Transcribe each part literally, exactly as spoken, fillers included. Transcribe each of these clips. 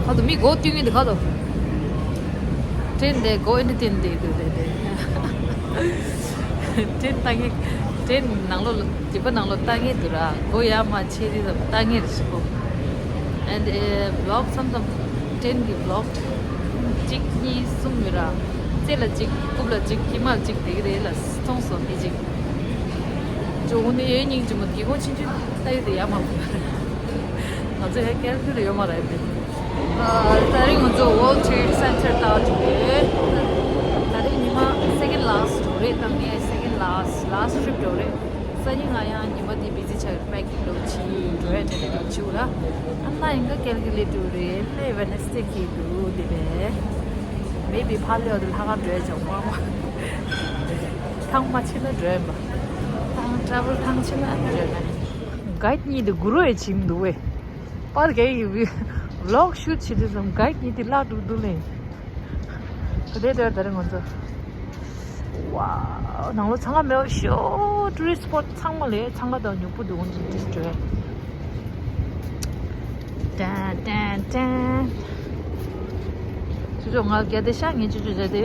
ཁ་དུ་མི་སྒོ་བཏུས་ངེས་འདུག་ཁ་དུ། ཏྲེན་དེ་སྒོ་ཨེ་འདྲ་བཏུས་འདུག་དེ་དེ། ཏྲེན་ལྟ་ངེས། ཏྲེན་ནང་ལོགས་ལ་ཇི་པ་ནང་ལོགས་ལྟ་ངེས་འདུག་ར། སྒོ་ཡར་མར་ཕྱེ་དུས་ཙམ་ལྟ་ངེས་རེད་ཤི་གོ། And vlog བསམ་བསམ། ཏྲེན་གྱི་vlog གཅིག་གཉིས་གསུམ་ཡོད་ར། རྩེ་ལ་གཅིག་རྐུབ་ལ་གཅིག་ཕྱི་མ་ལ་གཅིག་དེ་གི་རེད་ལ་སོང་སོང་མི་གཅིག་ཇོ་བོ་ནི་ཡོད་སྙིང་རྗེ་མོ་དགེ་སྒོ་ཆུང་ཆུང་ལྟ་ཡོད་དེ་ཡར་མར། ང་ཚོ་ཧེ་ཀལ་ཀུ་ལ་ཡོད་མ་རེད་དེ། ཨ། ད་རིང་ང་ཚོ་World Trade Center ལྟ་བ་འགྲོ་གི་རེད། ད་རིང་ཉི་མ་second last འགྲོ་རེད། ད་ངའི་second last, last trip འགྲོ་རེད། སང་ཉིན་ང་ཡང་ཉི་མ་འདི་busy ཆགས་ཡོད། packing འགྲོ་བྱེད་འགྲོ་ཡ་དེ་འདྲ་འགྲོ་བྱེད་ར། ཨ་ན་ཡིན་ག་ཀལ་ཀུ་ལེ་འགྲོ་རེད། ལེ་Wednesday གི་འདུག་དེ་བས། Maybe ཕར་ལེ་བ་དེ་ལྷག་ག་འགྲོ་ཡ་ཅང་མང་མང་། ཐང་མ་ཕྱིན་ན་འགྲོ་ཡ་མ། ཐང་travel ཐང་ཕྱིན་ན་འགྲོ་ཡ་མ། གའིཌ་གཉིས་དེ་གུ་རུ་ཡ་ཕྱིན་འདུག་བས། པར་གས་ཡི་vlog shoot བྱེད་དུས་ཙམ་གའིཌ་གཉིས་དེ་བརླག་འགྲོ་འདུག་ལེ། ད་ལྟའི་དུས་ད་རིང་ང་ཚོ། ཝའོ། ནང་ལོགས་འཚང་ཁ་མེད་པ་ཤོ། tourist spot ཚང་མ་ལས་འཚང་ཁ་དང་མྱུར་པོ་འདུག་ང་ཚོ་tourist འགྲོ་ཡ། ཏན་ཏན་ཏན། ཅོ་ཅོ་ང་རྒྱ་དེ་ཤ་ངན་ཅོ་ཅོ་བྱ་དེ།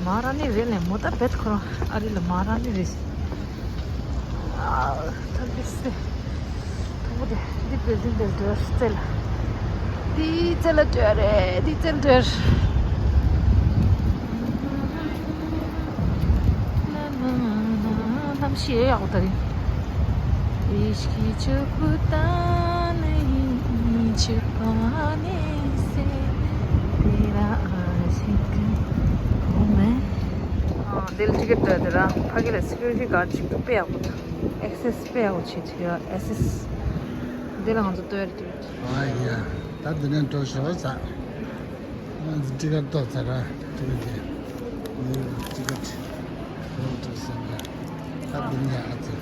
མ་ར་ནི་རེད་ལེ། མོ་ད་བེད་ཁོ་རང་ཨ་རི་ལ་མ་ར་ནི་རེད། ཨ། ཐབ་ཀྱི་སེ། ཐོག་དེ་འདི་བེ་ཟིན་དེ་འདྲ་རྩེ་ལ། འདི་རྩེ་ལ་འགྲོ་རེད། འདི་རྩེ་ལ་འགྲོ། གནམ་གཤིས་ཡག་པོ་ད་རིང་། ཨིཤ་ཀི་ཆུ་བོ་ད་ནི་ཆུ་བ་ནི་སེ་དེ་ར་ཨ་ཤི་ཀི་ཁོ་མེ། ཨ། འདི་ལ་ཊི་ཀེ་ཊི་སྟོན་དེ་ར་ཕ་གི་ལ་སི་ཀུ་རི་ཊི་གཱཌ་ཅིག་དཔེ་ཡག་པོ་འདུག་ཨེག་སེ་སི་དཔེ་ཡག་པོ་བྱེད་ཅིག་ཡ། ཨེག་སེ་སི། འདི་ལ་ང་ཚོ་ལྟོས་རེ་ལྟོས། ཨ་ཡ། ད་འདི་ནས་འགྲོ་ཞོར་ཟ། ང་ཚོ་ཊི་ཀེ་ཊི་ཏོག་ཙམ་ར། ཊི་ཀེ་ཊི་དེ། ཊི་ཀེ་ཊི་ཏོག་ཙམ་ར། ད་འདི་ནས་ཨ་ཙི།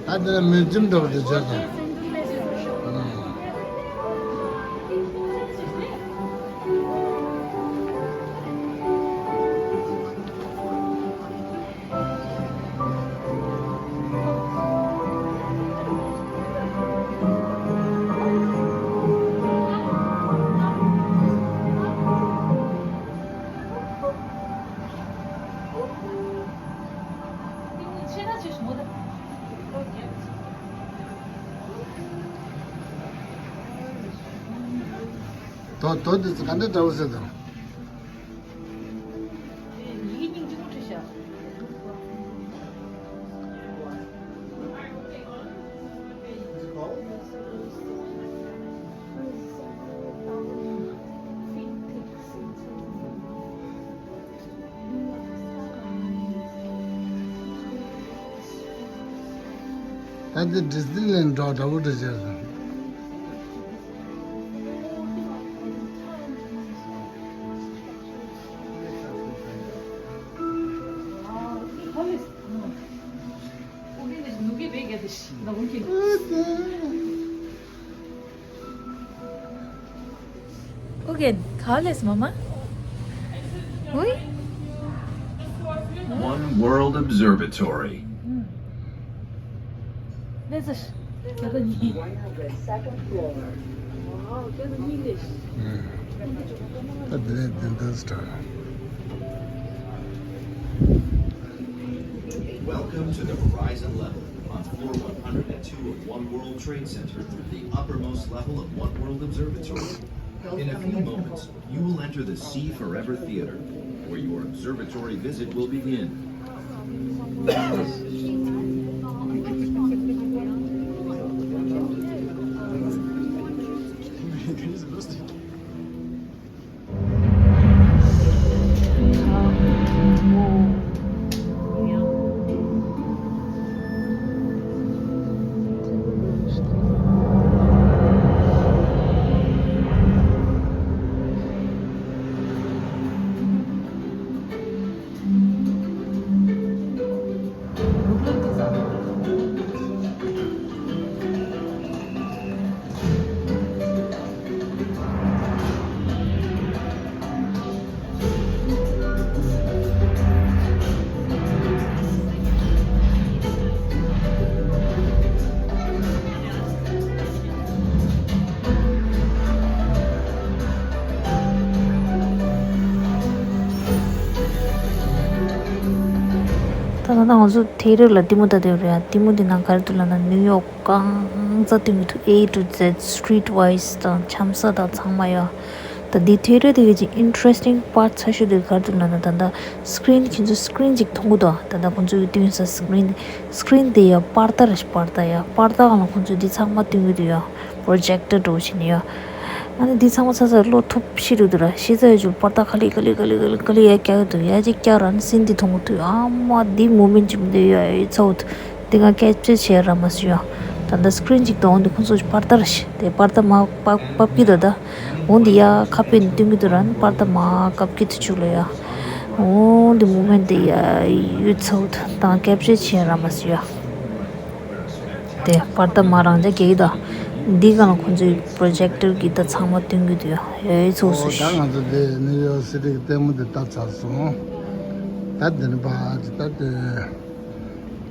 ད་འདི་ནས་མིའུ་ཛིམ་འདྲ་བོ་དེ་བརྗོད་དང་། དོ་དོ་འདི་ཚོ་ག་འདྲ་འདྲ་བོ་ཟེར་དང་། ད་འདི་ཌི་སི་ནི་ལེན་ཌི་འདྲ་འདྲ་བོ་འདྲ་བྱས་སོང་། Okay, call us, Mama. Oui? One World Observatory. Let's go. Wow, Welcome to the Verizon level on floor one hundred and two of One World Trade Center, the uppermost level of One World Observatory. In a few moments, you will enter the See Forever Theater, where your observatory visit will begin. ད་ང་ཚོ་ཐེ་རེ་ལ་ལྟད་མོ་ལྟ་བསྡད་ཡོད་རེད་ཡ། ལྟད་མོ་འདི་ནང་ག་རེ་འདུག་ལབ་ན་ནིའུ་ཡོག་གང་ག་སྟོན་གྱི་འདུག A to Z, Streetwise དང་འཆམ་ས་དང་ཚང་མ་ཡོད། ད་འདི་ཐེ་རེ་དེ་གི་ཅིག་interesting part ཆེ་ཤོས་དེ་ག་རེ་འདུག་ལབ་ན། ད་ལྟ་screen ཁྱེད་ཚོ་screen ཅིག་མཐོང་གི་འདུག་ད་ལྟ་ཁོང་ཚོས་སྟོན་ས་screen, screen དེ་ཡ་པར་ད་རེད། པར་ད་ཡ། པར་ད་སྒང་ལ་ཁོང་ཚོས་འདི་ཚང་མ་སྟོན་གྱི་འདུག་ཡ། projector འདྲ་བོ་བྱས་ནས་ཡ། ཨ་ནི་འདི་ཚང་མ་ཚ་ཚ་བློ་ཐུབ་ཤི་རུ་འདུག་ར། ཤེས་ཚ་ཡ་ཅུ་པར་ད་ག་ལེ་ག་ལེ་ག་ལེ་ག་ལེ་ག་ལེ་ཡ་རྒྱག་གི་འདུག་ཡ། ཅིག་རྒྱག་ར་ནི་སིན་འདི་མཐོང་གི་འདུག་ཨ་མ་འདི་མོ་མེན་ཅིག་མི་འདུག་ཡ། ཨེ་ཚོགས་འདི་ང་ཀེབ་ཅར་བྱས་ར་མ་སུ་ཡ། ད་ལྟ་screen ཅིག་དང་འོང་འདི་ཁོང་ཚོ་པར་ད་ར་ཤི་དེ་པར་ད་མ་པ་པབ་ཀི་ད་ད་འོང་འདི་ཡ་ཁ་པེ་ནི་སྟོན་གི་འདུག་ར་ནི་པར་ད་མ་ཀབ་ཀི་ཐུ་ཆུག་ལ་ཡ། འོང་འདི་མོ་མེན་འདི་ཡ་ཡུ་ཚོགས་དང་ཀེབ་ཅར་བྱས་ར་མ་སུ་ཡ། དེ་པར་ད་མ་རང་ཅག་གེ་ད་འདི་གང་ཁོང་ཚོའི་projector གི་ད་ཚང་མ་སྟོན་གི་འདུག་ཡ། ཡོད་ཚོགས་སུ་ཨོ་ད་ཤི། ང་ཚོ་དེ་ནིའུ་ཡོག་སི་ཊི་གི་ལྟད་མོ་དེ་ལྟ་ཚར་སོང་། ད་འདི་ནི་ཕར་ཅིག་ད་དེ་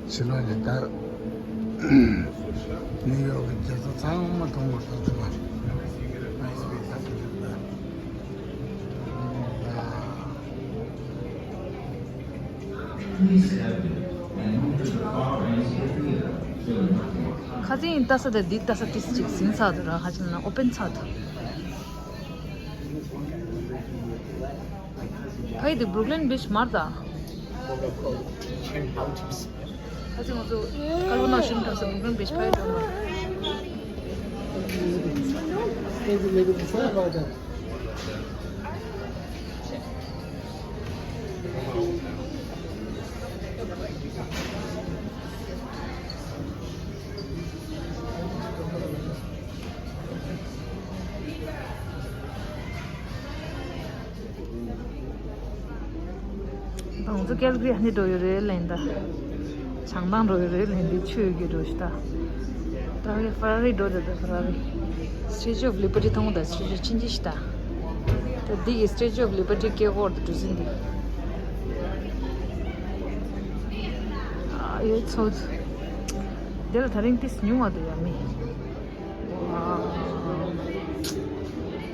ཕྱི་ལོགས་ལ་ད་ནིའུ་ཡོག་གི་རྒྱལ་ས་ཚང་མ་མཐོང་བར་ཐུག་ཚུལ་ལ་ཨ་ཡི་སི་པི་ད་དེ་ད། ཁ་སང་ལྟ་ས་དང་འདི་ལྟ་ས་ཏིས་ཅིག་ཟིན་ཚར་འདུག་ར། ཧ་ཅང་ན་ཨོ་པན་ཚར་འདུག་ཕ་ཡི་དུ་Brooklyn Beach མར་ད། ཁ་སང་ང་ཚོ་སྐལ་བ་ནང་ཤིང་འགྲོ་ས་Brooklyn Beach ཕ་ཡི་འགྲོ་མ། ང་ཚོ་ཀལ་གྷི་ཨ་ནི་འགྲོ་ཡོད་རེད་ལན་ད། བྱང་ཐང་འགྲོ་ཡོད་རེད་ལན་འདི་ཆུ་ཡོད་ཀྱི་འགྲོ་ཤི་ད། ད་ཕ་ར་རི་འགྲོ་དེ་ད་ཕ་ར་རི། Statue of Liberty མཐོང་ད་Statue ཆིན་ཅི་ཤི་ད། ད་འདི་གི་Statue of Liberty སྐེ་འཁོར་དུ་གྲུ་གཟིངས་འདི། ཨ་ཡོད་ཚོད། འདི་ལ་ད་རིང་ཏིས་ཉུང་བ་འདུག་ཡ་མི།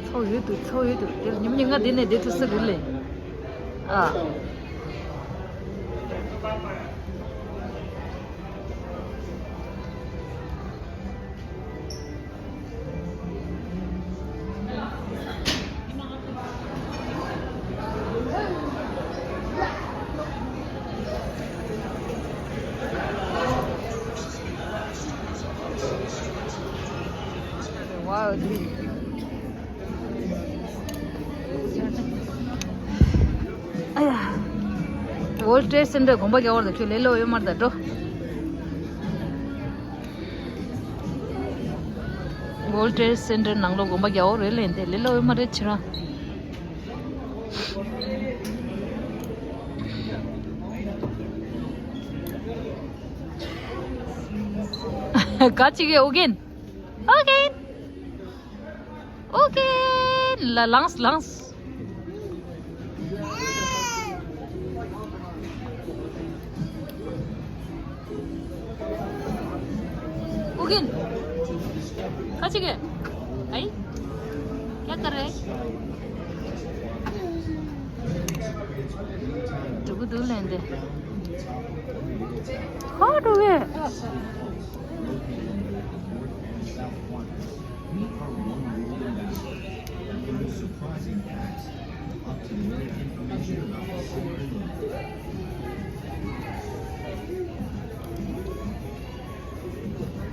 ཚོགས་ཡོད་དུ་ཚོགས་ཡོད་དུ་དེར་ཉིན་མོ་ཉིན་ང་འདི་ནས་བསྡད་ཐུབ་ས་རེད་ལེ། ཨ། ཨ་ཡ། World Trade Center དགོན་པ་རྒྱག་བར་དུ་ཁྱོད་ལེ་ལོ་ཡོད་མར་ད་འགྲོ། World Trade Center ནང་ལོགས་དགོན་པ་རྒྱག་བར་རེད་ལེ་འདི་ལེ་ལོ་ཡོད་མ་རེད་ཁྱེད་རང་། ག་ཅིག་གི་ཨོ་རྒྱན། ཨོ་རྒྱན། ཨོ་རྒྱན། ལ་ལངས་ལངས། ཨོ་རྒྱན། ཁ་ཅིག་གི། ཨའི། क्या कर रहे हैं? འགྲོ་གི་འདུག་ལན་དེ། ཧ་འགྲོ་གི།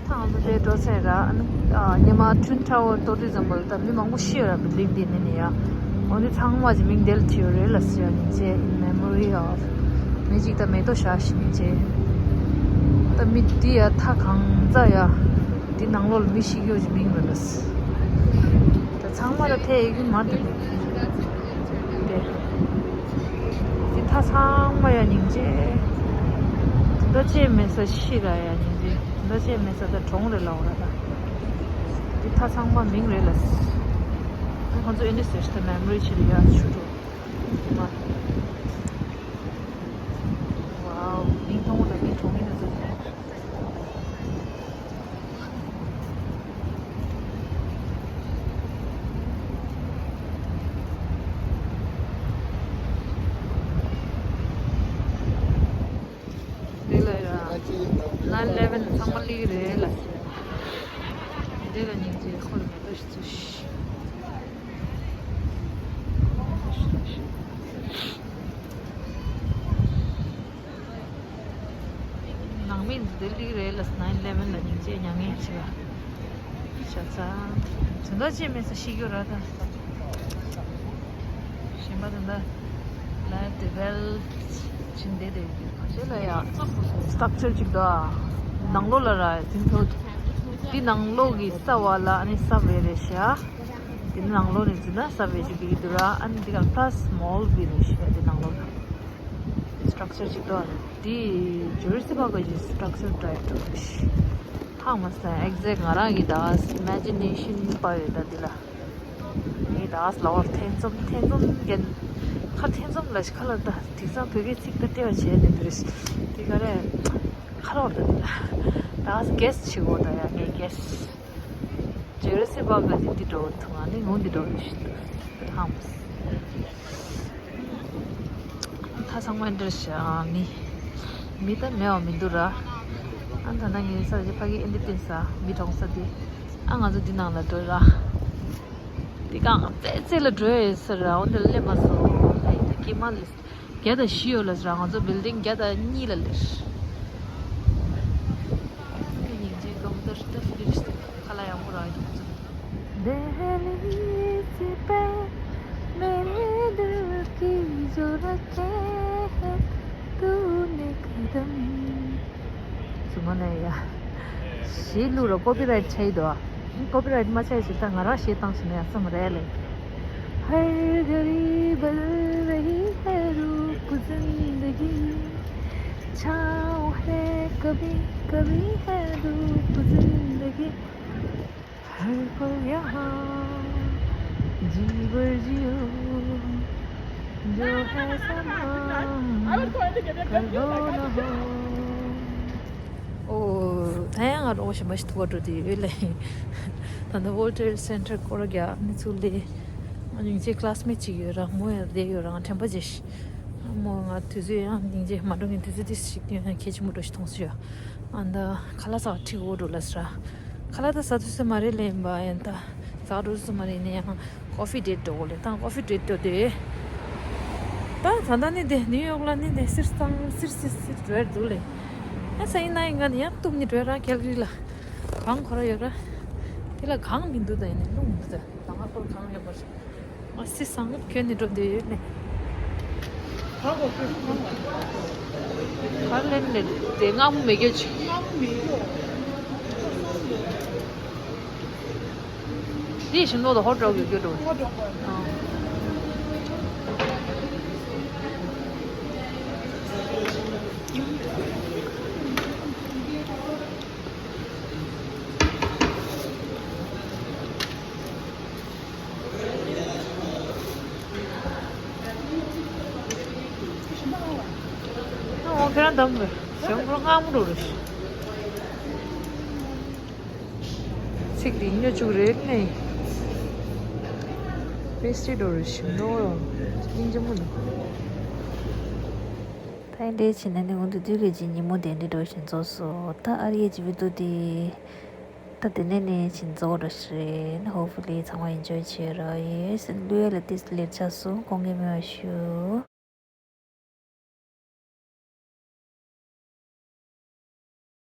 ཐང་དུ་དེ་འགྲོ་ཚེ་ར་ཨ་ནི་ཉི་མ་Twin Tower tourism ལ་ད་མི་མང་པོ་ཤི་ཡོད་ར། building དེ་ནི་ནི་ཡ། འོ་འདི་ཚང་མ་གི་མིང་དེ་ལ་བྲིས་ཡོད་རེད་ལ་ཟེར་ཡ། ཉིན་བྱེད་in memory of མི་གཅིག་ད་མེ་ཏོག་བཞག་ཤི་ཉིན་བྱེད། ད་མི་འདི་ཡ་ཐ་གང་ཙ་ཡ། འདི་ནང་ལོགས་ལ་མི་ཤི་ཡོད་ཀྱི་མིང་རེད་ལ། ད་ཚང་མ་ལ་ཐེ་ཡི་གི་མ་འདུག་དེ། འདི་ཐ་ཚང་མ་ཡ་སྙིང་རྗེ། འདི་འདྲ་ཅེས་མེད་ས་ཤི་ར་ཡ་སྙིང་རྗེ། འདི་འདྲ་ཅེས་མེད་ས་ད་གྲོང་རེད་ལའོ་ར་ད། འདི་ཐ་ཚང་མ་མིང་རེད་ལ། ཁོང་ཚོ་ཨེ་འདྲ་ཟེར་ཤི་ད་མེ་མོ་རི་ཆེ་རེད་ཡ་ཆུ་འགྲོ། མ། ཝའོ། མིང་མཐོང་བ་ད་མི་གྲོང་ཡིན་ན་ཚོ། ཨ་ལེ་ཝན་ཚང་མ་སླེབས་རེད་ལ། འདི་ལ་སྙིང་རྗེ་ཁོ་ལ་མེ་ཏོག་ཞིག་བཙུགས་ཤིག་ནང་མི་འདི་འདྲ་སླེབས་རེད་ལ། ནའིན་ཨི་ལེ་ཝན་ལ་སྙིང་རྗེ་མྱ་ངན་ཆེ་བ། ཤ་ཚ། དོན་དག་ཅི་མེད་ས་ཤི་རྒྱུ་ར་ད། གཞན་པ་དོན་དག་ལ་དེ་བལ་ཕྱིན་བསྡད་དེ་ཡོད་ཞེས་ལ་ཡ། སྟག་ཚེར་གཅིག་དང་ནང་ལོགས་ལ་ར་དེ་ཚོ་དེ་ནང་ལོགས་ཀྱི་ས་བ་ལ་ཨ་ནི་ས་བེ་རེད་ཤག་དེ་ནང་ལོགས་ནས་བརྩིས་ན་ས་བེ་ཅིག་གི་འདུག་ར། ཨ་ནི་དེ་ག་ཕ་སི་མོལ་བི་རེད་ཤག་དེ་ནང་ལོགས་ལ་སི་ཊྲག་ཅར་གཅིག་འདུག་ཨ་ནི། དེ་ཇུ་ར་སི་པར་ཀ་གི་སི་ཊྲག་ཅར་ཌ་རའེ་ཊར་རེད་ཤག་ཧ་མ་སང་ཨེག་ཛེག་ང་རང་གི་ད་ཨི་མེ་ཇི་ནེ་ཤན་པ་ཡོད་ད་འདི་ལ། ངས་ད་ལ་བར་ཐེ་ཚོམ་ཐེ་ཚོམ་རྒྱན། ཁ་ཐེ་ཚོམ་ལ་ཁ་ལ་ད་དེང་སང་བོད་སྐད་ཚིག་ད་ལྟེ་བ་བྱས་ནས་འདི་རེད། དེ་ག་རེད། ཁ་ལ་བར་ད་འདི་ལ་ད་གེ་སི་བྱེད་དགོས་ད་ཡ། ངས་གེ་སི་ཇུ་ར་སི་པར་ཀ་འདི་འདི་འགྲོ་ཐུང་ང་ནི་ངུ་འདི་འགྲོ་རེད་ཤག་ཧམ། ད་ཚང་མ་འདིར་ཤ་མི་མི་ད་མེད་པ་མི་འདུག་ར། ཨ་ད་ནང་གི་ས་ཆ་ཕ་གི་ཨིན་ཌི་པེན་ཌེན་སི་ས་མི་གྲོངས་ས་དེ། ཨ་ང་ཚོ་འདི་ནང་ལ་འགྲོ་ར། དེ་གང་ཙེ་ཙེ་ལ་འགྲོ་ཡོད་ས་ར། འོ་འདི་ལ་སླེབས་མ་སོང་། ཨ་ཡི་ད་ཀྱེ་མ་ལེ་བརྒྱ་དང་བཞི་ཡོད་ལ་ཟེར། ང་ཚོ་བིལ་ཌིང་བརྒྱ་དང་གཉིས་ལ་སླེབས། སྙིང་རྗེ་གང་ལྟར་ད་ཕི་ལིག་སི་ཁ་ལག་ཡག་པོ་རག་ཡོད་ཚོད། دہلی سی پہ میرے دل کی جو رکھے ہیں تو نے قدم. གཞུག་མ་ནས་ཡ། གཞས་བླུགས་ར་ཀོ་པི་རའེ་ཊི་ཆགས་ཡི་འདུག་ཨ། ཀོ་པི་རའེ་ཊི་མ་ཆགས་ཞིག་ད་ང་རང་གཞས་བཏང་ཞིག་ན་ཡག་ས་མ་རེད་ལེ། ہر گھڑی بدل رہی ہے روپ زندگی، چھاؤں ہے کبھی، کبھی ہے دھوپ زندگی، ہر پل یہاں جی بھر جیو، جو ہے سما کل ہو نہ ہو. ཨོ། ད་ཡང་ང་རོགས་ཞིག་མ་ཞིག་ཐུག་པ་འགྲོ་དུས་ཡོད་ལེ། ད་ནི་World Trade Center སྐོར་རྒྱག་ནི་ཚུལ་ལས། ང་སྙིང་རྗེ་ཀླ་སི་མེ་ཊི་ཅིག་ཡོད་ར། མོ་ཡང་བསྡད་ཡོད་ར། ང་དྲན་པ་བརྗེད་ཤག་མོ་ང་དུས་ཚོད་ཡང་སྙིང་རྗེ་མ་འགྲོ་ངས་དུས་ཚོད་དེ་ཞིག་ཡོད་ན་གལ་ཆེན་པོ་འགྲོ་ཞིག་མཐོང་སོང་ཡ། ཨ་ད་ཁ་ལག་ཟ་བ་ཁྲིད་འོ་འགྲོ་ལ་ཟེར། ཁ་ལག་ད་ཟ་ཐུབ་ས་མ་རེད་ལེ། ཡིན་པ་ཡིན་ད་ཟ་འགྲོ་ཐུབ་ས་མ་རེད། ཡིན་ན་ཡང་ཀོ་ཕི་ཌེ་ཊི་འགྲོ་དགོས་ལེ། ད་ཀོ་ཕི་ཌེ་ཊི་འགྲོ་དེ། ད་ད་ལྟ་ནི་དེ་ནིའུ་ཡོག་ལ་ནི་དེ་སིར་སང་སིར་སིར་སིར་འགྲོ་ཡ་འདུག་ལེ། ཡ་ས་ཡིན་ན་ཡིན་ག་ནི་ཡང་གཏུབ་ནི་འགྲོ་ཡ་ར། ཀལ་ག་རི་ལ་གངས་ཁོ་ར་ཡོད་ར། དེ་ལ་གངས་མི་འདུག་ད་ཡིན་ནི་རླུང་འདུག་ད་ད་ང་ཁོར་གངས་ཡོད་པ་རེད། ང་སི་སང་ཁྱོད་ནི་འགྲོ་འདོད་ཡོད་ནི། གར་ལེན་ནི་དེ་སྔ་མོ་མེད་རྒྱུ་ཅིག་དེའི་བཞིན་ནོ་དང་ཧོ་ཀྲོག་ཡོད་རྒྱུ་འགྲོ། ཨོ་ཁྱེད་རང་འདམ་རེད། ཞང་ཁོ་རང་སྔ་མོ་འགྲོ་རེད། ཚིག་འདི་སྨྱོ་བཅུག་རེད་ནས། པེ་སི་ཊི་རི་འགྲོ་རེད་ཞིམ་འགྲོ་ཡོང་། སྙིང་རྗེ་མོ་འདུག་ད་ཡིན་འདྲའི་བྱས་ན་ནི་འོན་ཏེ་དུས་ལས་ཀྱི་ཉིན་མོ་དེ་འདྲའི་འགྲོ་བཞིན་རྫོགས་སོ། ད་ཨ་རི་ཡའི་ཇི་བི་ཏོ་དེ། ད་དེ་ནས་ནས་ཕྱིན་རྫོགས་འགྲོ་ཞིག་རེད། ཧོབ་ཕུ་ལི་ཚང་མ་ཨེན་ཇོའི་བྱེད་རོགས་ཡེ། སེམས་ལུས་ལ་ཏིས་ལེར་ཆགས་སོང་། དགོངས་འགལ་མེད་པ་ཞུ།